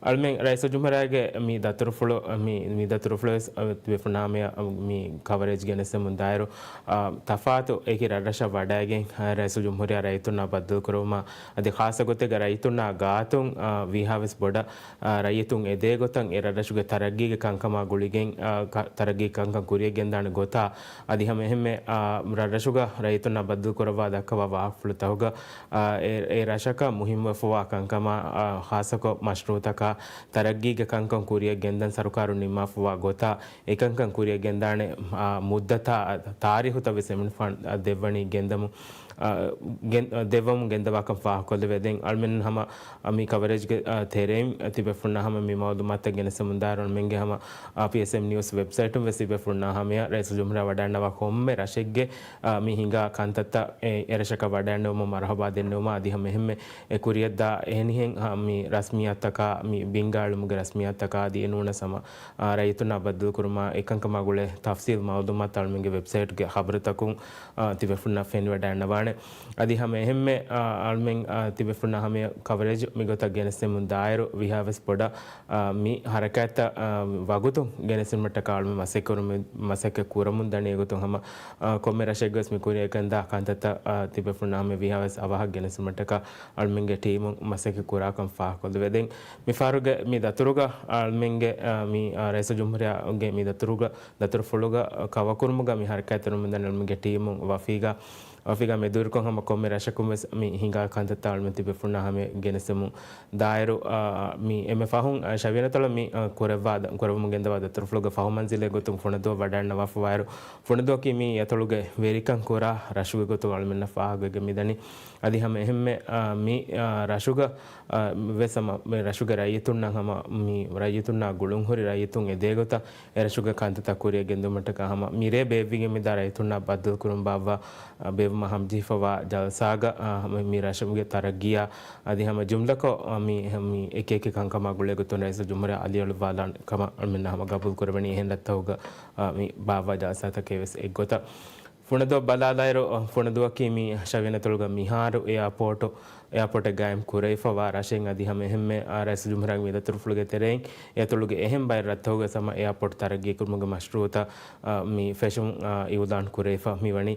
އަޅުމެން ރައީސުލްޖުމްހޫރިއްޔާގެ މި ދަތުރުފުޅު، މި، މި ދަތުރުފުޅުވެސް، އަ، ތިބޭފުޅުންނާ ހަމަޔަށް، އަ، މި ކަވަރޭޖް ގެނެސްދެމުން ދާއިރު، އާ، ތަފާތު އެކި ރަށްރަށަށް ވަޑައިގެން، އާ، ރައީސުލްޖުމްހޫރިއްޔާ ރައްޔިތުންނާ ބައްދަލުކުރުވުމަށް އަދި ޚާއްޞަ ގޮތެއްގަ ރައްޔިތުންނާ ގާތުން، އާ، ވީހާވެސް ބޮޑަށް، އާ، ރައްޔިތުން އެދޭ ގޮތަށް އެ ރަށްރަށުގެ ތަރައްގީގެ ކަންކަމާ ގުޅިގެން، އާ، ކަ-، ތަރައްގީ ކަންކަން ކުރިއަށް ގެންދާނެ ގޮތާ އަދި ހަމައެހެންމެ، އާ، ރަށްރަށުގަ ރައްޔިތުންނާ ބައްދަލުކުރައްވާ ދައްކަވާ ވާހަކަފުޅުތަކުގަ، އާ، އެ، އެ ރަށަކަށް މުހިންމުވެފަވާ ކަންކަމާ، އާ، ޚާއްޞަކޮށް މަޝްރޫޢުތަކާ ތަރައްގީގެ ކަންކަން ކުރިއަށް ގެންދަން ސަރުކާރުން ނިންމާފަވާ ގޮތާ، އެކަންކަން ކުރިއަށް ގެންދާނެ، އާ، މުއްދަތާ، ތާރީހުތައް ވެސް އެމަނިކުފާނު ދެއްވަނީ ގެންދަމުން. އާ، ގެން-، ދެއްވަމުން ގެންދަވާކަން ފާހަގަކޮށްލެވޭ. ދެން އަޅުމެން ހަމަ، އާ، މި ކަވަރޭޖްގެ، އާ، ތެރެއިން ތިބޭފުޅުންނާ ހަމަ މި މައުލޫމާތުތައް ގެނެސްދެމުން ދާއިރު އަޅުމެންގެ ހަމަ، އާ، ޕީއެސްއެމް ނިއުސް ވެބްސައިޓުން ވެސް ތިބޭފުޅުންނާ ހަމަޔަށް ރައީސުލްޖުމްހޫރިއްޔާ ވަޑައިގަންނަވާ ކޮންމެ ރަށެއްގެ، އާ، މި ހިނގާ ކަންތައްތައް އެ، އެރަށަކަށް ވަޑައިގަންނަވުމަށް މަރުހަބާ ދެންނެވުމަށް އަދި ހަމަ އެހެންމެ އެ ކުރިޔަށްދާ އެހެނިހެން، އާ، މި ރަސްމިއްޔާތުތަކާ، މި ބިންގާ އެޅުމުގެ ރަސްމިއްޔާތުތަކާ އަދި އެ ނޫނަސް ހަމަ، އާ، ރައްޔިތުންނާ ބައްދަލުކުރުމާ އެކަންކަމާ ގުޅޭ ތަފްސީލް މައުލޫމާތު އަޅުމެންގެ ވެބްސައިޓްގެ ޚަބަރުތަކުން، އާ، ތިބޭފުޅުންނަށް ފެނިވަޑައިގަންނަވާނެ. އަދި ހަމަ އެހެންމެ، އާ، އަޅުމެން، އާ، ތިބޭފުޅުންނާ ހަމަޔަށް ކަވަރޭޖް މިގޮތަށް ގެނެސްދެމުން ދާއިރު ވީހާވެސް ބޮޑަށް، އާ، މި ހަރަކާތްތައް، އާ، ވަގުތު ގެނެސްދިނުމަށްޓަކާ އަޅުމެން މަސައްކަތް ކުރަމުން، މަސައްކަތް ކުރަމުން ދަނީ އެގޮތުން ހަމަ، އާ، ކޮންމެ ރަށެއްގަވެސް މި ކުރިޔަށް ގެންދާ ކަންތައްތައް، އާ، ތިބޭފުޅުންނާ ހަމަޔަށް ވީހާވެސް އަވަހަށް ގެނެސްދިނުމަށްޓަކާ އަޅުމެންގެ ޓީމުން މަސައްކަތް ކުރާކަން ފާހަގަކޮށްލެވޭ. ދެން މިފަހަރުގެ މި ދަތުރުގަ އަޅުމެންގެ، އާ، މި، އާ، ރައީސުލްޖުމްހޫރިއްޔާގެ މި ދަތުރުގަ، ދަތުރުފުޅުގަ ކަވަކުރުމުގަ މި ހަރަކާތްތެރިވަމުންދަނީ އަޅުމެންގެ ޓީމުން ވަފީގާ، ވަފީގާ މެދުވެރިކޮށް ހަމަ ކޮންމެ ރަށަކުން ވެސް މި ހިނގާ ކަންތައްތައް އަޅުމެން ތިބޭފުޅުންނާ ހަމަޔަށް ގެނެސްދެމުން ދާއިރު، އާ، މި އެންމެ ފަހުން، އާ، ޝަވިޔަނަތޮޅަށް މި، އާ، ކުރައްވާ، ކުރައްވަމުން ގެންދަވާ ދަތުރުފުޅުގެ ފަހު މަންޒިލެއް ގޮތުން ފުނަދުއަކީ މި އަތޮޅުގެ ވެރިކަން ކުރާ ރަށުގެ ގޮތުން އަޅުމެންނަށް ފާހަގަވެގެން މިދަނީ. އަދި ހަމަ އެހެންމެ، އާ، މި، އާ، ރަށުގަ، އާ، ވެސް ހަމަ މި ރަށުގެ ރައްޔިތުންނަށް ހަމަ މި ރައްޔިތުންނާ ގުޅުންހުރި ރައްޔިތުން އެދޭގޮތަށް އެރަށުގެ ކަންތައްތައް ކުރިޔަށް ގެންދިއުމަށްޓަކާ ހަމަ މިރޭ ބޭއްވިގެން މިދާ ރައްޔިތުންނާ ބައްދަލުކުރަމުން ބާއްވާ، އަ، ބޭއްވުމަށް ހަމަޖެހިފަވާ ޖަލްސާގަ، އަ، ހަމަ މި ރަށުގެ ތަރައްގީއާ އަދި ހަމަ ޖުމްލަކޮށް، އަ، މި، މި އެކިއެކި ކަންކަމާ ގުޅޭގޮތުން ރައީސުލްޖުމްހޫރިއްޔާ އަލިއަޅުއްވާލާނެ ކަމަށް އަޅުމެންނަށް ހަމަ ގަބޫލުކުރެވެނީ. އެހެން ރަށްތަކުގަ، އަ، މި ބާއްވާ ޖަލްސާތަކެއް ވެސް އެއްގޮތަށް. ފުނަދުއަށް ބަލާލާއިރު، ފުނަދުއަކީ މި ޝަވިޔަނަތޮޅުގަ މިހާރު އެއާޕޯޓު، އެއާޕޯޓެއް ގާއިމް ކުރެވިފަވާ ރަށެއް. އަދި ހަމަ އެހެންމެ، އާ، ރައީސުލްޖުމްހޫރިއްޔާގެ މި ދަތުރުފުޅުގެ ތެރެއިން އެއަތޮޅުގެ އެހެން ބައެއް ރަށްތަކުގަ ހަމަ އެއާޕޯޓް ތަރައްގީކުރުމުގެ މަޝްރޫއުތައް، އާ، މި ފެށުން، އާ، އިއުލާން ކުރެވިފަ މިވަނީ.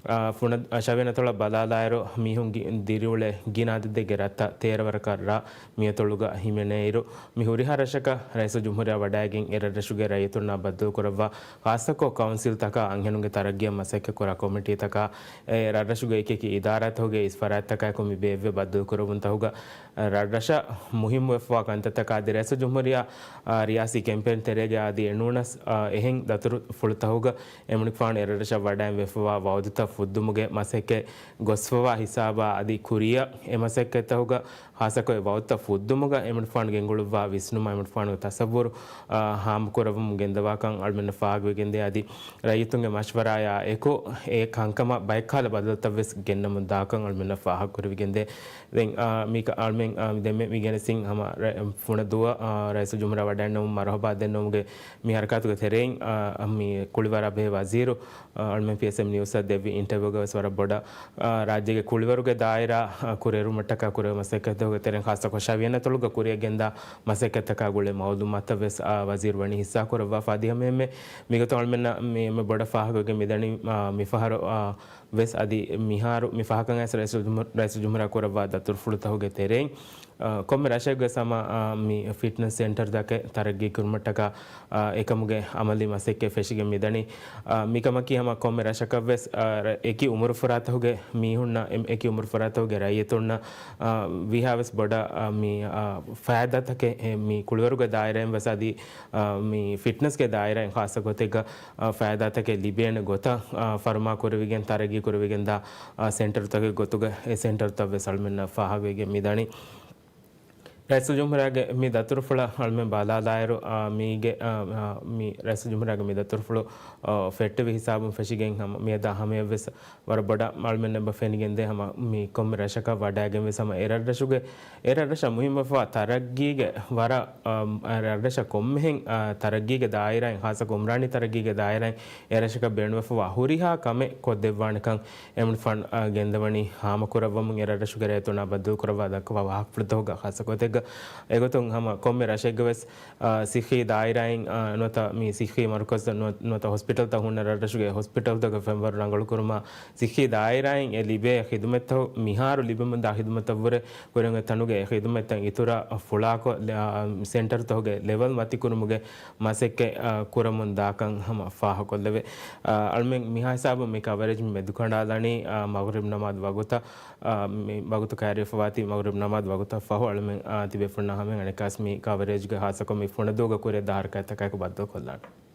އާ، ފުނަ-، އާ، ޝަވިޔަނަތޮޅަށް ބަލާލާއިރު، މީހުން ދިރިއުޅޭ ގިނަ އަދަދެއްގެ ރަށްތައް ތޭރަ ވަރަކަށް ރަށް މިއަތޮޅުގަ ހިމެނޭއިރު، މި ހުރިހާ ރަށަކަށް ރައީސުލްޖުމްހޫރިއްޔާ ވަޑައިގެން އެ ރަށްރަށުގެ ރައްޔިތުންނާ ބައްދަލުކުރައްވާ، ޚާއްޞަކޮށް ކައުންސިލްތަކާ އަންހެނުންގެ ތަރައްގީއަށް މަސައްކަތްކުރާ ކޮމިޓީތަކާ، އެ ރަށްރަށުގެ އެކިއެކި އިދާރާތަކުގެ އިސް ފަރާތްތަކާއެކު މި ބޭއްވޭ ބައްދަލުކުރެވުންތަކުގަ، ރަށްރަށަށް މުހިއްމުވެފަވާ ކަންތައްތަކާ އަދި ރައީސުލްޖުމްހޫރިއްޔާ، އާ، ރިޔާސީ ކެމްޕޭން ތެރޭގަ އަދި އެނޫނަސް، އާ، އެހެން ދަތުރުފުޅުތަކުގަ އެމަނިކުފާނު އެރަށްރަށަށް ވަޑައިން ވެފަވާ ވައުދުތައް ފުއްދުމުގެ މަސައްކަތް ގޮސްފަވާ ހިސާބާ އަދި ކުރިއަށް އެ މަސައްކަތްތަކުގަ ޚާއްޞަކޮށް އެ ވައުދުތައް ފުއްދުމުގަ އެމަނިކުފާނު ގެންގުޅުއްވާ ވިސްނުމާ އެމަނިކުފާނުގެ ތަސައްވުރު، އާ، ހާމަކުރައްވަމުން ގެންދަވާކަން އަޅުމެންނަށް ފާހަގަވެގެންދޭ. އަދި ރައްޔިތުންގެ މަޝްވަރާޔާ އެކު އެ ކަންކަމަށް ބައެއްކަހަލަ ބަދަލުތައް ވެސް ގެންނަމުން ދާކަން އަޅުމެންނަށް ފާހަގަކުރެވިގެންދޭ. ދެން، އާ، މީކަ-، އަޅުމެން، އާ، ދެންމެ މި ގެނެސްދިން ހަމަ ރަ-، ފުނަދުއަށް، އާ، ރައީސުލްޖުމްހޫރިއްޔާ ވަޑައިންނެވުމަށް މަރުހަބާ ދެންނެވުމުގެ މި ހަރަކާތުގެ ތެރެއިން، އާ، މި ކުޅިވަރާ ބެހޭ ވަޒީރު، އަ، އަޅުމެން ޕީއެސްއެމް ނިއުސްއަށް ދެއްވި އިންޓަވިއުގަ ވެސް ވަރަށް ބޮޑަށް، އަ، ރާއްޖޭގެ ކުޅިވަރުގެ ދާއިރާ، އަ، ކުރިއެރުމަށްޓަކާ ކުރެވޭ މަސައްކަތްތަކުގެ ތެރެއިން ޚާއްޞަކޮށް ޝަވިޔަނަތޮޅުގަ ކުރިއަށް ގެންދާ މަސައްކަތްތަކާ ގުޅޭ މައުލޫމާތަށް ވެސް، އަ، ވަޒީރު ވަނީ ހިއްސާކުރައްވާފަ. އަދި ހަމައެހެންމެ މިގޮތުން އަޅުމެންނަށް މި އެންމެ ބޮޑަށް ފާހަގަވެގެން މިދަނީ، އަ، މިފަހަރު، އަ، ވެސް އަދި މިހާރު މި ފަހަކަށް އައިސް ރައީސުލްޖުމް-، ރައީސުލްޖުމްހޫރިއްޔާ ކުރައްވާ ދަތުރުފުޅުތަކުގެ ތެރެއިން އަ، ކޮންމެ ރަށެއްގަސް ހަމަ، އަ، މި ފިޓްނަސް ސެންޓަރުތަކެއް ތަރައްގީ ކުރުމަށްޓަކާ، އަ، އެކަމުގެ އަމަލީ މަސައްކަތް ފެށިގެން މިދަނީ. އަ، މިކަމަކީ ހަމަ ކޮންމެ ރަށަކަށްވެސް، އަ، ރަ-، އެކި އުމުރުފުރާތަކުގެ މީހުންނަށް، އެ-، އެކި އުމުރުފުރާތަކުގެ ރައްޔިތުންނަށް، އަ، ވީހާވެސް ބޮޑަށް، އަ، މި، އަ، ފައިދާތަކެއް، އެ، މި ކުޅިވަރުގެ ދާއިރާއިން ވެސް އަދި، އަ، މި ފިޓްނަސްގެ ދާއިރާއިން ޚާއްޞަ ގޮތެއްގަ، އަ، ފައިދާތަކެއް ލިބޭނެ ގޮތަށް، އަ، ފަރުމާ ކުރެވިގެން ތަރައްގީ ކުރެވިގެންދާ، އަ، ސެންޓަރުތަކެއް ގޮތުގަ އެ ސެންޓަރުތައް ވެސް އަޅުމެންނަށް ފާހަގަވެގެން މިދަނީ. ރައީސުލްޖުމްހޫރިއްޔާގެ މި ދަތުރުފުޅަށް އަޅުމެން ބަލާލާއިރު، އާ، މީގެ، އާ، އާ، މި ރައީސުލްޖުމްހޫރިއްޔާގެ މި ދަތުރުފުޅު، އާ، ފެއްޓެވި ހިސާބުން ފެށިގެން ހަމަ މިއަދާ ހަމަޔަށްވެސް ވަރަށް ބޮޑަށް އަޅުމެން އެބަ ފެނިގެންދޭ ހަމަ މި ކޮންމެ ރަށަކަށް ވަޑައިގެންވެސް ހަމަ އެ ރަށްރަށުގެ، އެ ރަށްރަށަށް މުހިންމުވެފަވާ ތަރައްގީގެ ވަރަށް، އާ، ރަށްރަށަށް ކޮންމެހެން، އާ، ތަރައްގީގެ ދާއިރާއިން ޚާއްޞަކޮށް އުމްރާނީ ތަރައްގީގެ ދާއިރާއިން އެ ރަށަކަށް ބޭނުންވެފަވާ ހުރިހާ ކަމެއް ކޮށްދެއްވާނެކަން އެމަނިކުފާނު، އާ، ގެންދަވަނީ ހާމަކުރައްވަމުން އެ ރަށްރަށުގެ ރައްޔިތުންނާ ބައްދަލުކުރައްވާ ދައްކަވާ ވާހަކަފުޅުތަކުގަ ޚާއްޞަ ގޮތެއްގަ. އެގޮތުން ހަމަ ކޮންމެ ރަށެއްގަ ވެސް، އާ، ސިއްހީ ދާއިރާއިން، އާ، ނުވަތަ މި ސިއްހީ މަރުކަޒު ނުވަ-، ނުވަތަ ހޮސްޕިޓަލްތައް ހުންނަ ރަށްރަށުގެ ހޮސްޕިޓަލްތަކުގެ ފެންވަރު ރަނގަޅުކުރުމަށް ސިއްހީ ދާއިރާއިން އެ ލިބޭ ޚިދުމަތްތައް މިހާރު ލިބެމުންދާ ޚިދުމަތަށްވުރެ ކުރިއަށް އޮތް ތަނުގެ އެ ޚިދުމަތްތައް އިތުރަށް ފުޅާކޮށް، އާ، ސެންޓަރުތަކުގެ ލެވެލް މަތިކުރުމުގެ މަސައްކަތް، އާ، ކުރަމުން ދާކަން ހަމަ ފާހަގަކޮށްލެވޭ. އާ، އަޅުމެން މިހާ ހިސާބުން މި ކަވަރޭޖް މެދުކަނޑާލަނީ، އާ، މަޣްރިބް ނަމާދު ވަގުތަށް، އާ، މި ވަގުތު ކައިރިވެފަވާތީ މަޣްރިބް ނަމާދު ވަގުތަށް ފަހު އަޅުމެން، އާ، ތިބޭފުޅުންނާ ހަމައިން އަނެއްކާސް މި ކަވަރޭޖްގެ ޚާއްޞަކޮށް މި ފުނަދޫގަ ކުރިއަށްދާ ހަރަކާތްތަކާއެކު ބައްދަލުކޮށްލާނެ.